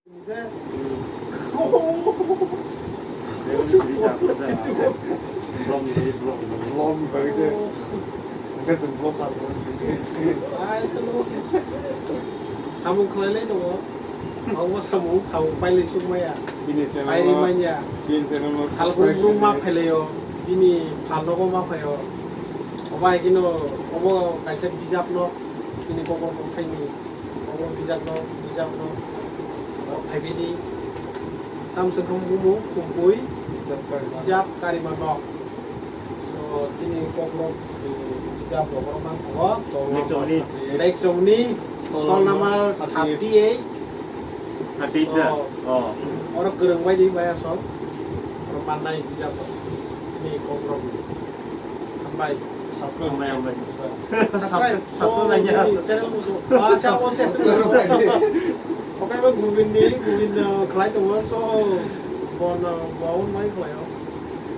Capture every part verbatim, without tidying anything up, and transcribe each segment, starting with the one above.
Vlog ni, vlog ni. Vlog ni bagwi de. Hwnkhe chwng vlog khasuknai. Samung khlailai tongo. Obo samung, samung pailai sukmaya. Bini channel pairi no, manya. Bini channel no salbrum subscribe brum ma khlainai. Phailaio. Bini phalnogo ma phaio. Obo hai kheno obo kaisa bijapno chini Kokborok tongthaini. Obo bijapno, bijapno, o, phaibini. Tamswk wng bumo, Kumpui, bijap karima nok. So, chini Kokborok, eh, bijap rok oro man tongo. Next one. Next one ni stall number thirty eight. Thirty eight da? So, oh, oro kwrwng bai di baya sok. Oro mannai bijap rok. Chini Kokborok ni. Hambai. Hambai, hambai. Subscribe. Subscribe. Subscribe. Channel. Ah, channel, channel. Oke, bo Govind ni, Govind, uh, khlai tongo, so, bon, uh, bon mai khlai o.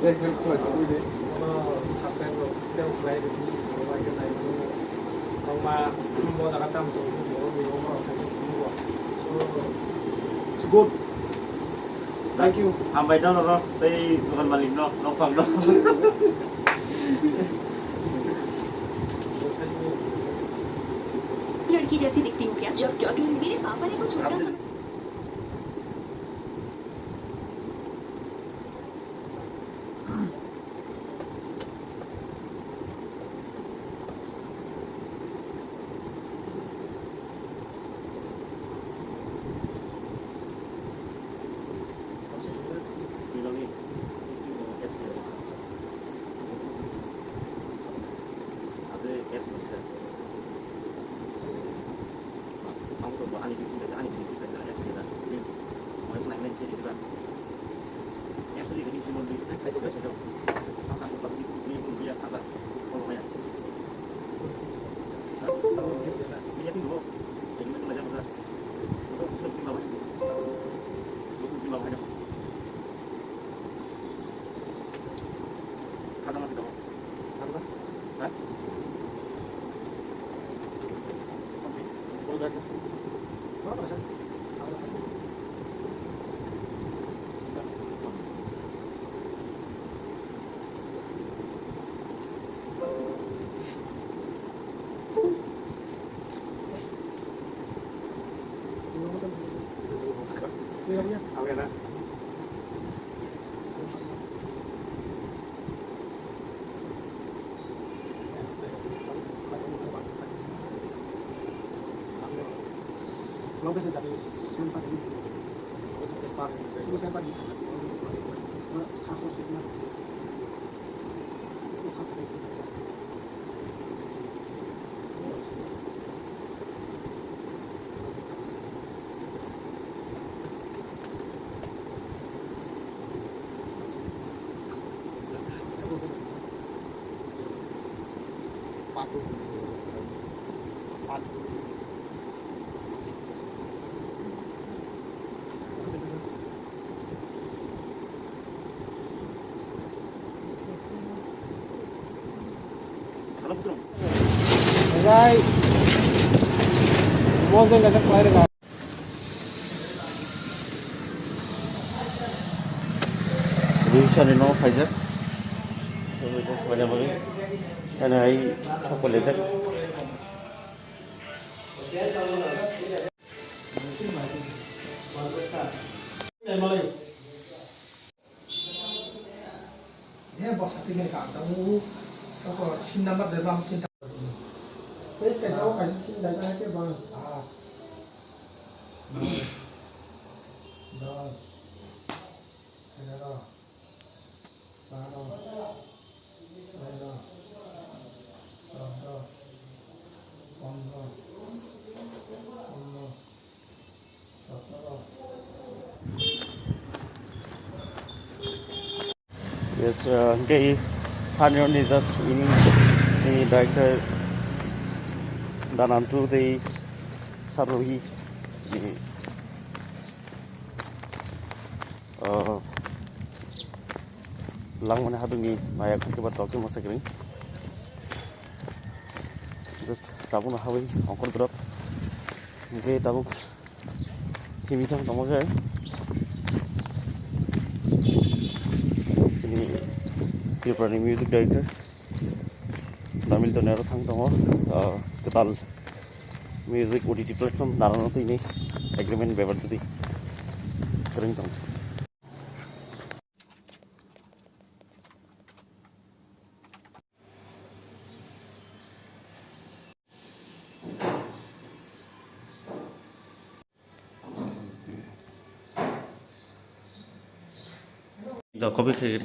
Channel khlai tongo de. Bono subscribe rok, tei khlai rwdi, bo bai khe nai tongo. Wngma, bo jaga tam tong, so, borok ni room rok khai tongo. So, it's good. Thank you. Hambai no, no, no. Tei dokan malik no, no, no. लड़की जैसी दिखती हूँ क्या? यार, क्या? मेरे पापा ने कुछ उल्टा समझ Long distance tapi sen pati. Sen pati. Sa so sik na. Sa sa sik. Rai. Mol de na khlai rega. Rihisa ni no khaijak. Ani hai chokol lejak. He, bosa tinggal kang tamu. Kok sin number de bang sin. Please kaisa o kaisa sin dai ta ke bang. Ah. Dos. Egaroh. Baro, tero, soddo, pondro, solo, sotoro. Yes, uh, hingke sani roni just ini, ini director Danantu tei Sarohi, ini. Oh, langmani hadungni maya khwlaiba tok tei mwsakring. Just tabukno hawi ongkhor borok. Hingke tabuk Kimi thang tongma khe sini Tripurani music director Damil Tonero thang tongo, ah, kwtal music O T T platform narano tini agreement bebar twi kwrwng tong. Do copy khe.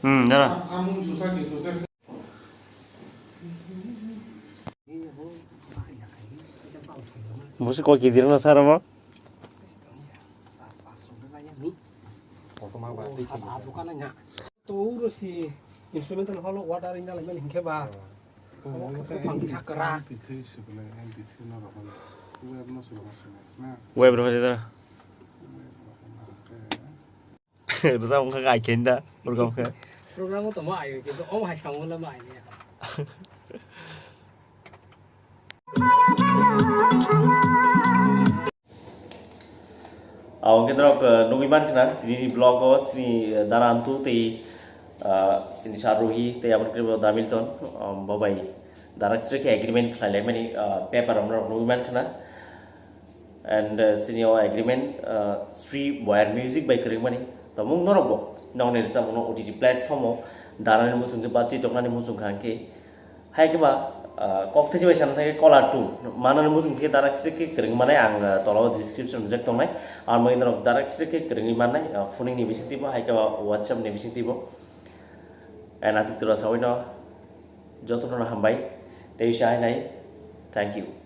Hmm, dara. Musi koi kiji rwna sar omo? To uro si instrumental holo order ina lai mani hinkhe ba. Omo khe buphang kisa kwrak. Web rw hajada. Rwchap wngkha khe ai khe da program khe. Program o tongma ayo kintu omo hai samung le ma ayo. Ang khe norok, eh, nugwi mankha na, tini ni vlog o sini, eh, Dara Antu tei, eh, sini Sir Ruhi tei aboni khe bo Damilton, um, bo bai direct khe agreement khlai lai mani, eh, paper rok norok nugwi mankha na. And, eh, sini o agreement, eh, Sri Wire Music bai kwrwng mani. Tamo norok bo nokni rwchapmung no O T T platform o Dara ni muchung khe bachi tongmani muchung kha hwnkhe, hai khe ba, ah, kok thaichwi bai sana thangkhe caller tune manani muchung khe direct khe kwrwngwi mannai ang, ah, tola o description rijak tongnai. Ang bai norok direct khe kwrwngwi mannai, ah, phone ni bising twibo, hai khe ba WhatsApp ni bising twibo. And aswk tura sawi no joto no hambai. Tei sa hai nai. Thank you.